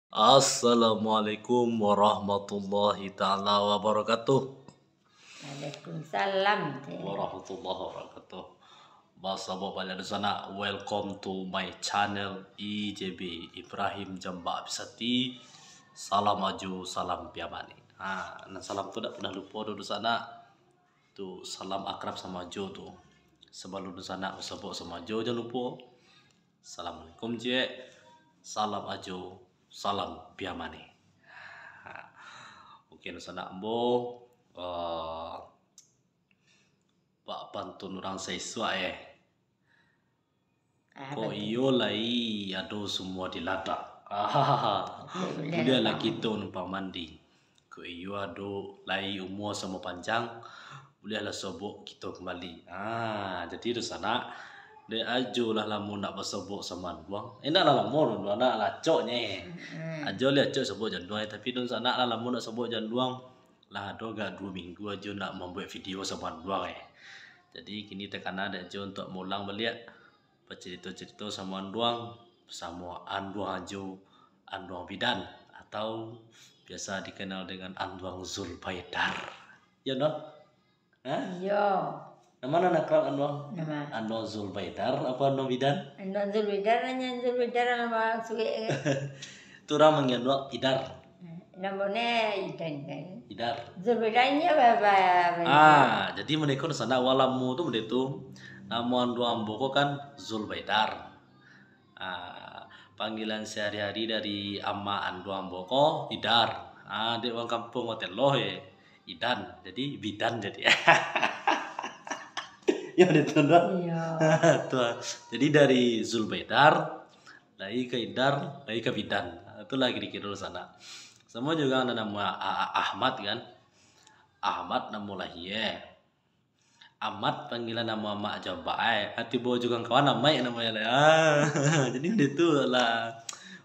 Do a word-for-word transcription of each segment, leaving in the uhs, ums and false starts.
Assalamualaikum warahmatullahi taala wabarakatuh. Waalaikumsalam. Warahmatullahi wabarakatuh. Basabok baliak dunsanak, welcome to my channel I J B Ibrahim Jambak Bisati. Salam ajo, salam piamani. Ha, nan salam tu dak pernah lupo doh dunsanak. Tu salam akrab samo ajo tu. Sabalun dunsanak basabok samo ajo, jan lupo. Assalamualaikum ciek. Salam ajo, salam piamani. Ha. Oke, dunsanak ambo, eh, bak pantun urang saisuak eh. Kok iyo lai ado sumua di ladang. Buliahlah kito numpang mandi. Kok iyo ado lai umua samo panjang, buliahlah sobok kito kambali. Ah, jadi dunsanak, dek ajo lah lamo nak basobok samo anduang. Eh, ndak lah lamo, anduang nak lacoknyo. Ajo lah acok sobok jo anduang, tapi dunsanak lah lamo nak sobok jo anduang. Lah ado agak duo minggu ajo nak mambuek video samo anduang eh. Jadi kini takana dek ajo untuak maulang baliak bacarito-carito samo anduang, samo anduang ajo, anduang bidan, atau biasa dikenal dengan anduang Zulbaidar. Yo, no? Hah? Iyo. Nama nan akrab anduang? Nama? Anduang Zulbaidar apa anduang bidan? Anduang Zulbaidar, nanya Zulbaidar nama suek. Tu urang manggil anduang Idar. Namo ne Idan kan? Idar. Zulbaidar ni apa apa? Ah, jadi mereka di sana awal lamo tu benda tu. Nama anduang ambo ko kan Zulbaidar. Ah, panggilan sehari-hari dari ama anduang ambo ko Idar. Ah, dek urang kampung Hotel Loh eh. Idan, jadi bidan jadi. Ya, dia tu dah. Iya. Tu, ah. Jadi dari Zulbaidar, lai ka Idar, lai ka bidan. Itulah kira-kira di sana. Samo juga ada nama A- A- Ahmad kan. Ahmad namo lahia. Amat panggilan namo amak Jambak ai. Ati bo jo kawan-kawan Amaik namo lai. Ah, jadi dia tu lah.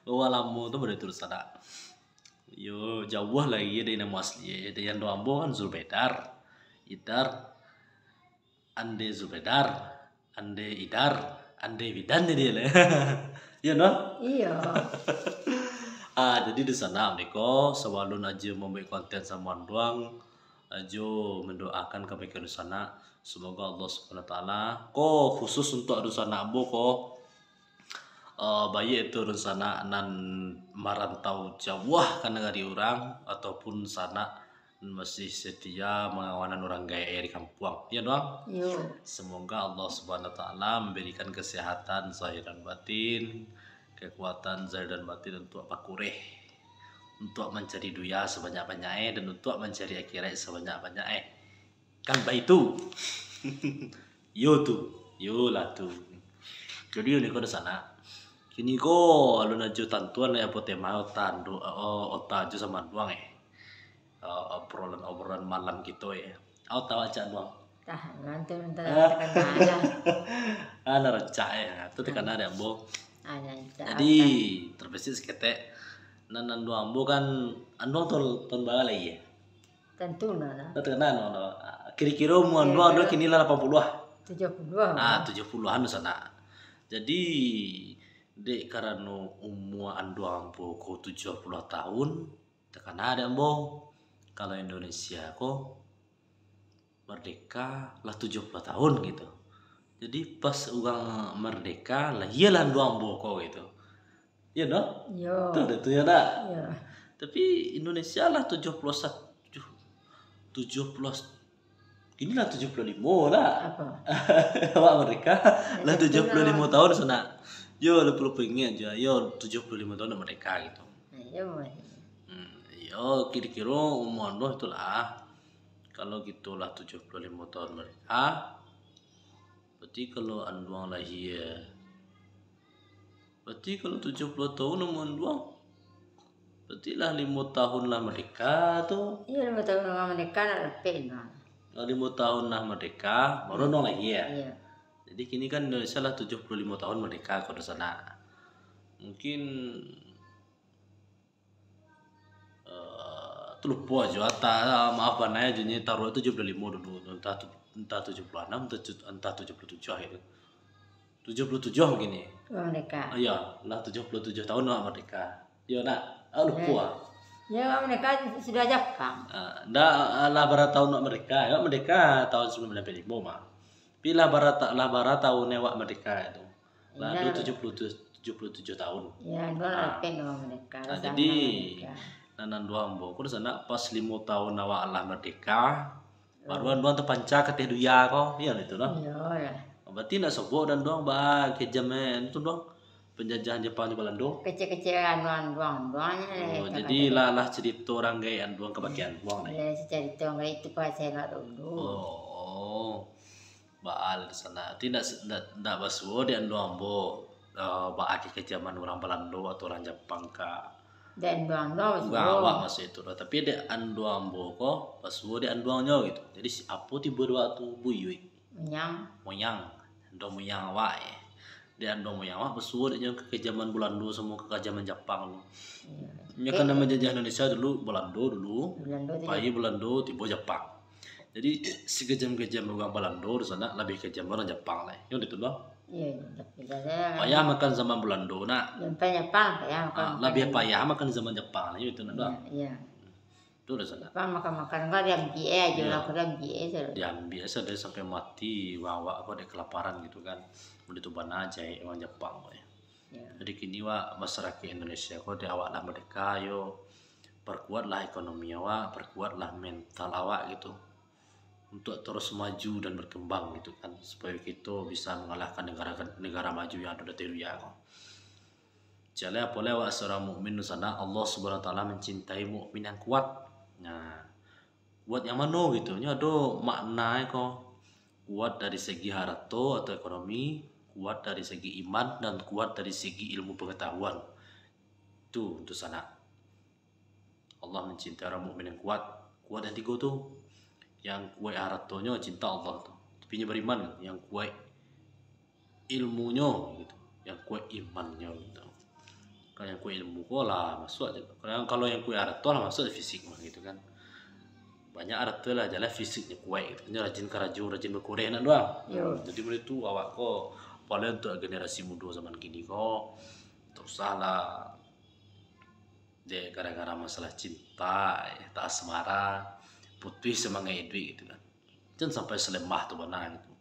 Bawa lamo tu benda tu sadak. Yo, jauah lagi dari namo asli. Dari anduang ambo kan Zulbaidar. Idar. Ande Zulbaidar. Ande Idar. Ande Bidan jadi lah. Yo, no? Iya. Ah, jadi di sana, Amiko, sabalun aja mambuat konten sama anduang, ajo mandoakan kabaikan dunsanak. Semoga Allah Subhanahu Wa Taala, ko khusus untuak dunsanak ambo ko, eh, baiak itu dunsanak nan marantau jauah ka nagari urang, ataupun sanak nan masih setia mangawanan urang gaek di kampuang. Ya, Duang? Yo. Semoga Allah Subhanahu Wa Taala memberikan kesehatan zahir dan batin, kekuatan zahir dan batin untuak bakureh, untuak mancari dunia sabanyak-banyak eh, dan untuak mancari akhirat sabanyak-banyak eh. Kan baitu. Yo tu, yo lah tu. Jadi, yo niko di sana. Kini ko alun ajo tantuan eh, apo tema otak andu-, oh, otak ajo sama anduang eh. Eh, obrolan-obrolan malam kito eh. Au tahu acak anduang. Tah, nanti minta Ah. Takana lah. Ah, narancak eh. Tu takana dek ambo. Ah, nanti. Jadi, terbesit saketek. Nan anduang ambo kan, anduang tahun, tahun bara lai eh? Tentu nah. Nah. Dah takana anduang tu. Ah, kira-kira umur anduang, anduang kini lah lapan puluh ah. Tujuh puluh. Ah, tujuh puluhan di sana. Jadi, dek karano umur anduang ambo ko tujuh puluh tahun, takana dek ambo. Kalau Indonesia ko merdeka lah tujuh puluh tahun gitu. Jadi pas urang merdeka, lah iyalah anduang ambo ko gitu. Iya doh? Yo. Betul dah tu ya dak? Yo. Tapi Indonesia lah tujuh puluh satu, tujuh puluh, kini lah tujuh puluh lima lah. Apa? Awak merdeka lah tujuh puluh lima tahun sana. Yo, lupa-lupa ingat je. Yo, tujuh puluh lima tahun dah merdeka gitu. Nah, yo, weh. Hmm, yo, kira-kira umur anduang itulah. Kalau gitu lah tujuh puluh lima tahun merdeka. Berarti kalau anduang lahir, berarti kalau tujuh puluh tahun umur anduang, berarti lah lima tahun lah merdeka tu. Iya, lima tahun orang merdeka nak lepek nah. Lah lima tahun lah merdeka, baru anduang lahir. Iya. Jadi kini kan Indonesia lah tujuh puluh lima tahun merdeka kalau di sana. Mungkin eh, tu lupa aja, entah, maaf banai aja, nyo taruh tujuh puluh lima dulu, entah tu, entah tujuh puluh enam, entah tu-, entah tujuh puluh tujuh gitu. Tujuh puluh tujuh mungkin ni. Orang merdeka. Ah, iya, lah tujuh puluh tujuh tahun lah merdeka. Yo nak, ah, lupo ah. Ya, mereka sudah Japang. Ah, ndak, ah, lah bara tahun nak merdeka. Yo merdeka tahun sembilan belas empat puluh lima mah. Tapi lah bara ta-, lah bara tahun awak merdeka itu. Lah tu tujuh puluh tujuh, tujuh puluh tujuh tahun. Ya, dua lah pen dua merdeka. Ah, jadi nan duo ambo ko di sana pas limo tahun awak lah merdeka. Baru anduang tapanca ka ateh dunia ko, iyo itu doh. Iyolah. Berarti ndak sobok dan doang ba kejam eh, itu doang. Penjajahan Jepang jo Balando. Kecil-kecil anduang-anduang doang je. Oh, jadi lah, lah cerita orang gaek anduang ka bagian anduang lah. Ya, cerita orang gaek itu pas saya nak dulu. Oh. Baal di sana. Tapi ndak ndak, ndak basuo di anduang ambo, eh, ba kekejaman orang Balando atau orang Japang ka Dek anduang tu basuo. Awak maso itu doh. Tapi dek anduang ambo ko basuo dek anduangnyo gitu. Jadi si apo tibo dek awak tu buyuik. Muyang. Muyang. Anduang muyang awak eh. Dek anduang muyang awak basuo dek nyo ka kejaman Bulando samo ka kejaman Japang tu. Iyo. Nyo kan nan manjajah Indonesia dulu Bulando dulu. Bulando tu. Pai Bulando tibo Japang. Jadi si kejam-kejam urang Balando di sana labiah kejam urang Japang lah. Nyo itu doh. Iyo, tapi dah. Payah makan zaman Bulando nak. Sampai Japang payah makan. Ah, labiah payah makan zaman Japang lah, itu nak doh. Iyo. Tu dah sana. Japang makan-makan kan diambiak aja lah, diambiak aja. Diambiak aja sampai mati, awak-awak ko dek kelaparan gitu kan. Udah tu bana jahek orang Japang ko. Iyo. Jadi kini wak masyarakat Indonesia ko dek awak lah merdeka yo, perkuatlah ekonomi awak, perkuatlah mental awak gitu. Untuk terus maju dan berkembang gitu kan, supaya kito bisa mangalahkan negara negara maju yang ado di dunia ko. Jaleh apo lai awak seorang mukmin di sana, Allah Subhanahu Wa Taala mencintai mukmin yang kuat. Nah, kuat yang mano gitu? Nyo ado makna ko. Kuat dari segi harato atau ekonomi, kuat dari segi iman dan kuat dari segi ilmu pengetahuan. Tu untuk sana. Allah mencintai orang mukmin yang kuat. Kuat yang tigo tu. Yang kuat haratonyo cinta Allah tu. Tapi nyo beriman, yang kuat ilmunyo gitu. Yang kuat imannyo gitu. Kalau yang kuat ilmu ko lah masuk aja. Kalau yang, kalau yang kuat harato lah masuk fisik mah gitu kan. Banyak harato lah, jaleh fisiknyo kuat gitu. Nyo rajin karajo, rajin bakureh nak doang. Yo. Jadi benda tu awak ko paling untuk generasi mudo zaman kini ko tak usah lah Dek gara-gara masalah cinta, eh, tak asmara, putuih semangat iduik gitu kan. Jan sampai salemah tu bana gitu.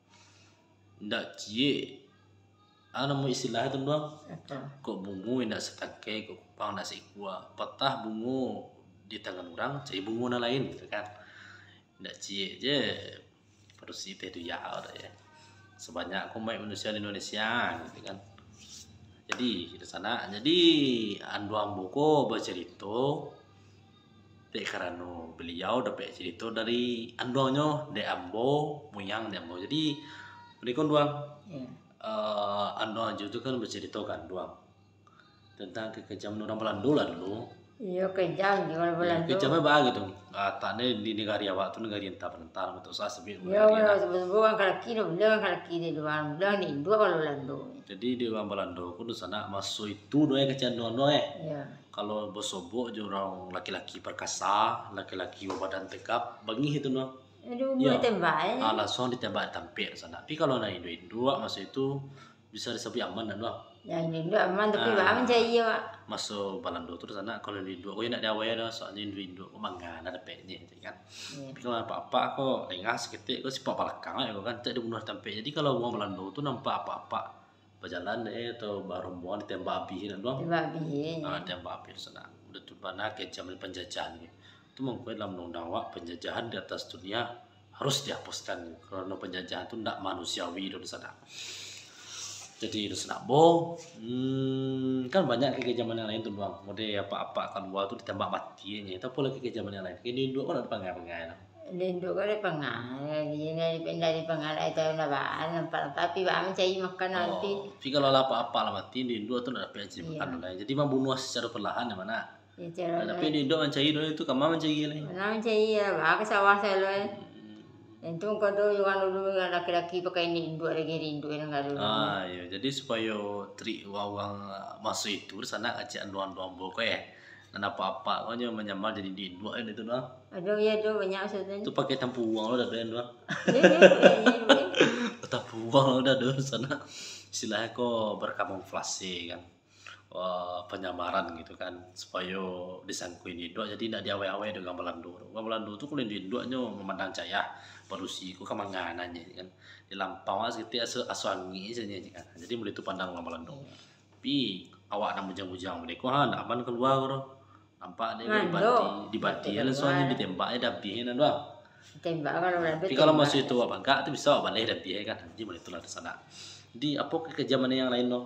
Ndak ciek, ah, namo istilah tu doang. Kok bungo indak satangkai, kok kupang indak saikua. Patah bungo di tangan urang, cari bungo nan lain gitu kan. Ndak ciek je. Padusi teh tu ya, sabanyak ko umaik manusia di Indonesia gitu kan. Jadi di sana, jadi anduang ambo ko bacarito dek karano beliau dapek carito dari anduangnyo, dek ambo, muyang dek ambo. Jadi beko anduang, eh, anduang Ajo tu kan bacarito ka anduang tentang kekejaman urang Balando lah dulu. Iyo, kejam juo urang Balando. Kejamnyo baa gitu. Katonyo di negari awak tu negari entah panentah, tak usah sabuik. Iyo, urang sabuik-sabuik urang kalaki tu, baliau urang kalaki di lua, baliau di induak urang Balando. Jadi di urang Balando ko tu sanak maso itu doh eh, kecek anduang-anduang eh. Iyo. Kalau basobok jo urang laki-laki perkasa, laki-laki babadan tegap, bangih itu doh. Aduh, iyo. Ditembak eh. Ah, langsuang ditembak tampek sanak. Tapi kalau nan induak-induak maso itu, bisa disabuik aman kan, Bang? Nan induak aman, tapi ah, baa mancari, Pak? Maso Balando tu di sanak, kalau induak ko indak diawai doh, soalnyo induak-induak ko mangan lah dapeknyo, kan. Iyo. Tapi kalau apak-apak ko lengah saketek ko sipak balakang lah ko kan, tak dibunuah tampek. Jadi kalau urang Balando tu nampak apak-apak bajalan eh, atau barombongan ditembak abih kan, Bang? Tembak abih, iyo. Ah, tembak abih di sanak. Udah tu bana kejam penjajahan ni. Tu mangko dalam undang-undang awak penjajahan di atas dunia harus dihapuskan, karano penjajahan tu ndak manusiawi doh di sanak. Jadi di sanak, bo, hmm, kan banyak kekejaman yang lain tu, Bang. Model apak-apak kalua tu ditembak mati nyo. Tapi apo lai kekejaman yang lain? Kini induak kan ndak dipangai-pangai lah. Induak kan dipangai, inyo ndak dipangai lai, tahu ndak baa, nampak tapi baa mancari makan nanti. Oh, tapi kalau lah apak-apak lah mati, induak tu ndak dapek mancari makan lai. Jadi mambunuah secara perlahan, di mana? Iyo, tapi induak mancari dulu tu, kama mancari lai? Kama mancari lah, baa ka sawah sajo lai. Hmm. Untuang ko tu urang dulu, laki-laki pakai induak lagi, induak nan ka dulu. Ah, iyo. Jadi supayo trik urang-urang maso itu di sanak, kecek anduang-anduang ambo ko eh. Nan apak-apak ko nyo manyamar jadi induak kan itu doh. Aduh, iyo tu banyak maksudnyo. Tu pakai tampuang lo dado kan doh. Iyo, iyo, iyo, iyo. Tampuang lo dado di sanak. Istilahnyo ko berkamuflase kan. eh, panyamaran gitu kan, supayo disangko induak, jadi indak diawai-awai dek urang Balando. Urang Balando tu kalau induak-induaknyo mamandang cayah, padusi ko ka manganannyo kan. Di lampang awak saketek aso, aso angin sajo kan. Jadi model tu pandang urang Balando. Tapi awak nan bujang-bujang model ko ha, ndak aman kalua ko doh. Nampak dek Mandok. Dibati, dibati Betul, langsung kan. Ditembak, eh, dah abih nan doh. Tembak kalau Balando. Tapi kalau tembak. Masuak itu awak bagak tu bisa awak baleh dah abih kan. Jadi model tu lah di sana. Jadi apo ka, ka zaman yang lain tu?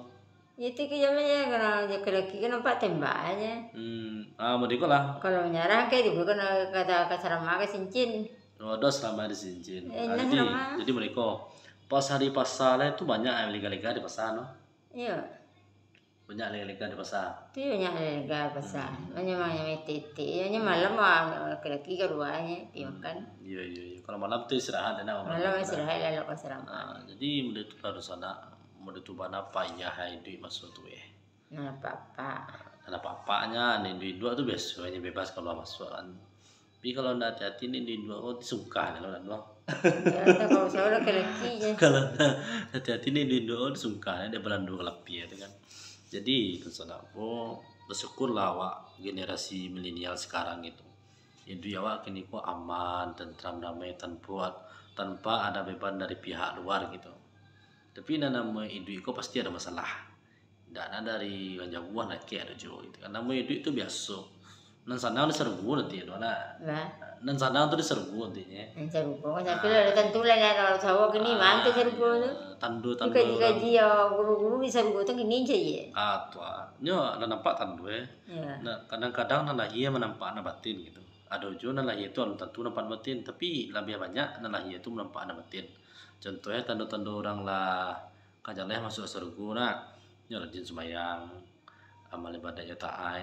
Itu ka zaman yang kalau laki-laki kan nampak tembak aja. Hmm, ah, model ko lah. Kalau manyarah kan juga kena kata kasarama ka sincin. Oh, ado asrama di sincin. Eh, ah, nah, jadi, asrama. Jadi model ko. Pas hari pasa lah itu banyak yang lega-lega di pasa no. Iyo. Banyak lega-lega di pasa. Tu banyak lega di pasa. Hmm. Banyak yang main titik. Yang malam mah laki-laki kaluarnyo pi makan. Iyo, iyo, iyo. Kalau malam tu istirahat, enak malam istirahat, lalu ka asrama. Ah, jadi model tu lah di sana. Model tu bana payah iduik maso tu, eh. Nah, apak-apak. Nah, apak-apaknyo, induak-induak tu biasonyo bebas kalua masuak kan. Tapi kalau ndak hati-hati ni induak-induak ko disungkah ni lah, kan, bang. Ya, kalau saya laki-laki je. Kalau ndak hati-hati ni induak-induak ko disungkah ni, dek Balando ka lapia tu kan. Jadi, kan sanak ko, bersyukurlah awak generasi milenial sekarang gitu. Iduik awak kini ko aman, tentram, damai, tanpa, tanpa ada beban dari pihak luar gitu. Tapi nan namo iduik ko pasti ada masalah. Ndak nan dari urang jauah nak kek ado juo gitu kan. Namo iduik tu biaso. Nan sanang di sarugo nanti ado nak. Nah. Nan sanang tu di sarugo nantinyo. Nan sarugo kan, tapi lah tantu lah, kalau sawo kini mantun sarugo tu. Tando-tando dikaji-kaji ya, guru-guru di sarugo tu kini je ye. Ah, tu ah. Nyo lah nampak tando eh. Ya. Nah, kadang-kadang nan lahia manampak nan batin gitu. Ado juo nan lahia tu alun tantu nampak nan batin, tapi labiah banyak nan lahia tu manampak nan batin. Contohnyo tando-tando urang lah ka jaleh masuak sarugo nak. Nyo rajin sumbayang, amal ibadaiknyo taat,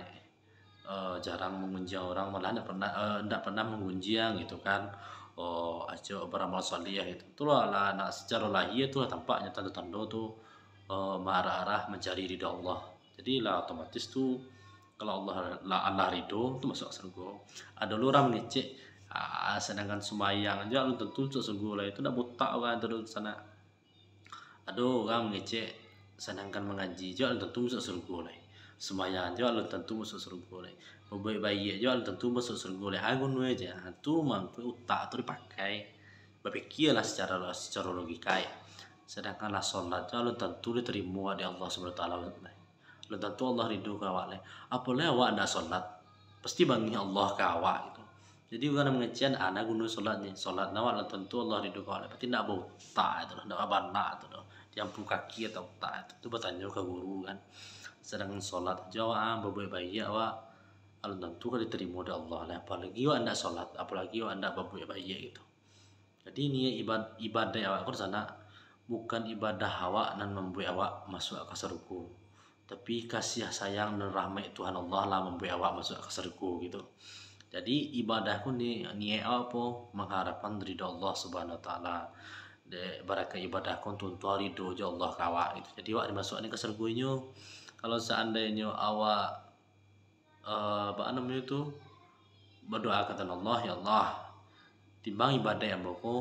eh, jarang mangunjiang urang, malah ndak pernah, eh, ndak pernah mangunjiang gitu kan. Oh, acok baramal saleh gitu. Itulah lah nak sacaro lahia tu lah tampaknyo tando-tando tu, eh, maarah-arah mancari ridho Allah. Jadi lah otomatis tu kalau Allah lah, Allah ridho tu masuak sarugo. Ado lo urang mangecek, ah, sadangkan sumbayang jo alun tantu masuak sarugo lah. Itu ndak butak urang tu di sana. Ado urang mangecek, sadangkan mangaji jo alun tantu masuak sarugo lai. Sumbayang jo alun tantu masuak sarugo lai. Babuek baiak jo alun tantu masuak sarugo lai. Ha, guno aja. Ha, tu mangko utak tu dipakai. Bapikialah sacaro, sacaro logika ai. Sadangkan lah solat jo alun tantu ditarimo dek Allah Subhanahu Wa Taala lai. Alun tantu Allah ridho ka awak lai. Apo lai awak ndak solat, pasti bangih Allah ka awak gitu. Jadi urang nan mangecekan, ah, nah guno solat ni. Solat nah awak lah tantu Allah ridho ka awak. Berarti ndak bautak itu lah, ndak bana tu doh. Diampu kaki atau utak itu. Tu batanyo ka guru kan. Sadangkan solat aja awak, ah, babuek baiak awak, alun tantu ka ditarimo dek Allah lah. Apolagi awak ndak solat, apolagi awak ndak babuek baiak gitu. Jadi niaik ibad-, ibadaik awak ko di sana, bukan ibadah awak nan mambuek awak masuak ka sarugo, tapi kasih sayang dan rahmaik Tuhan Allah lah mambuek awak masuak ka sarugo gitu. Jadi ibadah ko ni, niaik awak po mangharapkan ridho Allah Subhanahu Wa Taala. Dek barakat ibadah ko untuang ridho jo Allah ka awak gitu. Jadi awak dimasuak ni ka sarugo inyo. Kalau seandainyo awak eh, baa namonyo tu, badoa ka Tuhan Allah, "Ya Allah, timbang ibadaik ambo ko,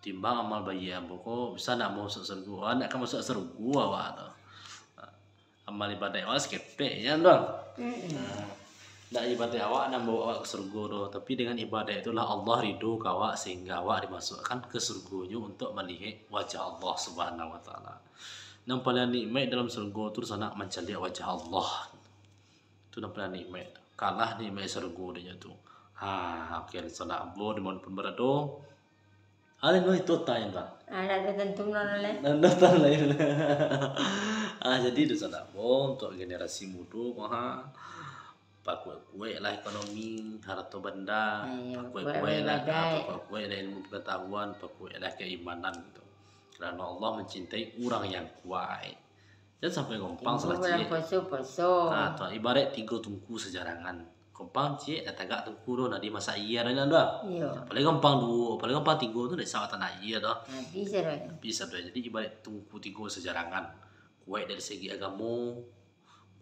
timbang amal baiak ambo ko, bisa ndak ambo masuak sarugo?" Ah, ndak ka masuak sarugo awak tu. Amal ibadaik awak saketek, ya, Bang? Mm-mm. Nah, ndak ibadaik awak nan mambaok awak ka sarugo tu, tapi dengan ibadaik tu lah Allah ridho ka awak, sehingga awak dimasuakkan ka sarugo-Nyo untuak maliek wajah Allah Subhanahu Wa Taala. Nan paliang nikmaik dalam sarugo tu, sanak, mancaliak wajah Allah. Tu nan paliang nikmaik tu. Kalah nikmaik sarugo dek nyo tu. Ha, oke, sanak ambo dimanapun barado. Alin mah itu tayin, Bang. Ah, ndak tatantu mano lai. Ndak tahu lain. Ah, jadi tu sanak ambo untuak generasi mudo ko, ha. Pakuek-kueklah ekonomi, harato banda, iyo, pakuek-kueklah, pakuek-kueklah ibadaik, ah, pakuek-kueklah ilmu pengetahuan, pakueklah keimanan gitu. Karano Allah mencintai urang yang kuaik. Jan sampai gompang salah ciek. Bulan puaso, puaso. Ah, tu, ibaraik tigo tungku sajarangan. Gompang ciek, dah tagak tungku tu, nah dimasak aia dah, dah. Iyo. Paling gompang duo, paling gompang tigo tu, dah sawah tanah aia dah. Habis dah. Habis dah. Jadi, ibaraik tungku tigo sajarangan. Kuaik dari segi agamo,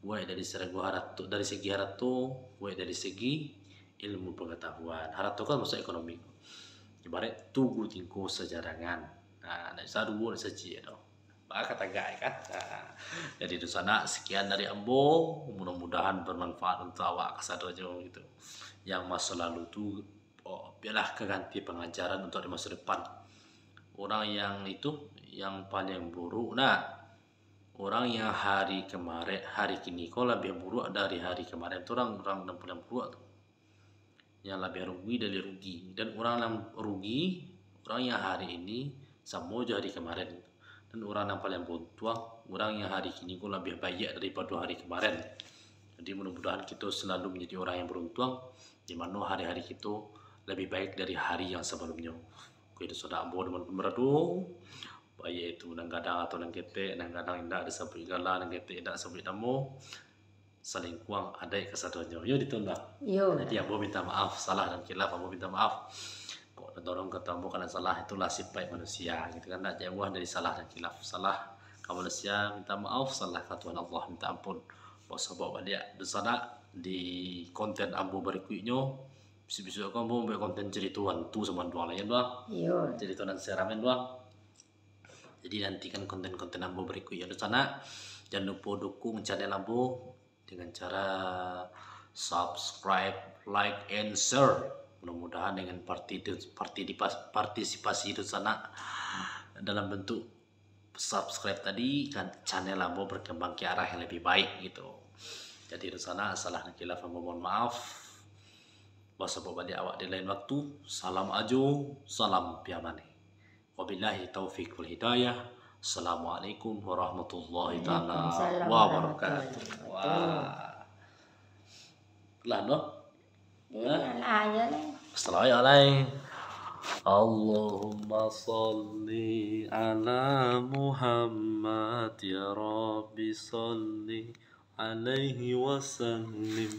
kuaik dari segi harato, dari segi harato, kuaik dari segi ilmu pengetahuan. Harato kan masuak ekonomi. Ibaraik tugu tingko sajarangan. Nah, ndak bisa duo, ndak bisa ciek dah. Baa ka tagak, kan? Nah, jadi dunsanak, sekian dari ambo. Mudah-mudahan bermanfaat untuk awak kasadonyo gitu. Yang maso lalu tu, oh, biarlah ka ganti pangajaran untuk di maso depan. Urang yang itu, yang paling buruk, nah, urang yang hari kemarin, hari kini ko labiah buruk dari hari kemarin tu, urang, urang yang paling buruk tu. Yang labiah rugi dari rugi. Dan urang yang rugi, urang yang hari ini samo jo hari kemarin. Dan urang yang paling beruntuang, urang yang hari kini ko labiah baiak daripado hari kemarin. Jadi, mudah-mudahan kito selalu manjadi urang yang beruntuang, di mano hari-hari kito labiah baik dari hari yang sabalumnyo. Oke, dunsanak ambo dimanapun barado, baiak itu nan gadang atau nan ketek, nan gadang indak disabuik gala, nan ketek indak sabuik namo, salingkuang adaik kasadonyo. Yo, ditu lah. Yo. Jadi, ambo minta maaf, salah dan khilaf ambo minta maaf. Kok tadorong kato ambo ka nan salah, itulah sipaik manusia, gitu kan, ndak jauah dari salah dan khilaf. Salah ka manusia minta maaf, salah ka Tuhan Allah minta ampun. Basobok baliak dunsanak di konten ambo barikuiknyo. Bisuak-bisuak ko ambo buek konten carito hantu samo Anduang lah, yo, Duang? Iyo. Carito nan seram, yo, Duang? Jadi, nantikan konten-konten ambo barikuiknyo, dunsanak. Jan lupo dukung channel ambo dengan cara subscribe, like, and share. Mudah-mudahan dengan parti-, parti-, partisipasi dunsanak dalam bentuk subscribe tadi, kan, channel ambo berkembang ke arah yang lebih baik gitu. Jadi, dunsanak, salah dan khilaf ambo mohon maaf. Basobok baliak awak di lain waktu. Salam ajo, salam piamane. Wabillahi taufiq wal hidayah. Assalamualaikum warahmatullahi taala Waalaikumsalam wabarakatuh. warahmatullahi wabarakatuh. Wah. Lah, no? Iya, Hah? lah, ayo lah. Assalamualaikum. Allahumma salli ala Muhammad, ya Rabbi salli alaihi wasallim.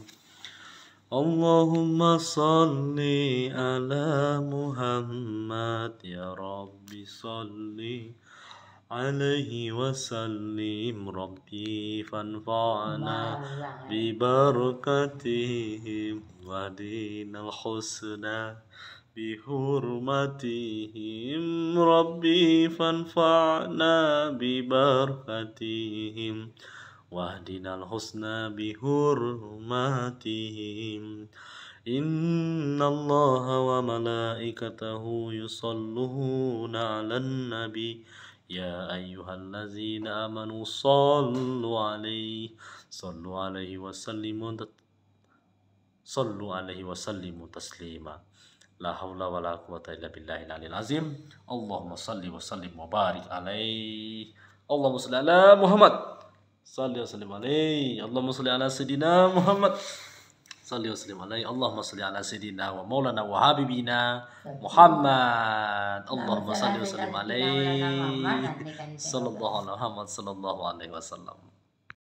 Allahumma salli ala Muhammad, ya Rabbi salli alaihi wasallim. Rabbi fanfa'na bibarakatihim wahdinal husna bihurmatihim. Rabbi fanfa'na bibarakatihim wahdinal husna bihurmatihim. Innallaha wa malaikatahu yusalluna 'alan nabi. Ya ayyuhallazina amanu sallu 'alaihi, sallu 'alaihi wa sallimu tat-, sallu 'alaihi wa sallimu taslima. La haula wa la quwwata illa billahil aliyil azim. Allahumma salli wa sallim wa barik alaihi. Allahumma salli ala Muhammad. Salli wa sallim alaihi. Allahumma salli ala Sayyidina Muhammad. Salli wa sallim alaihi. Allahumma salli ala Sayyidina wa maulana wa habibina Muhammad. Allahumma salli wa sallim alaihi. Sallallahu ala Muhammad, sallallahu alaihi wasallam.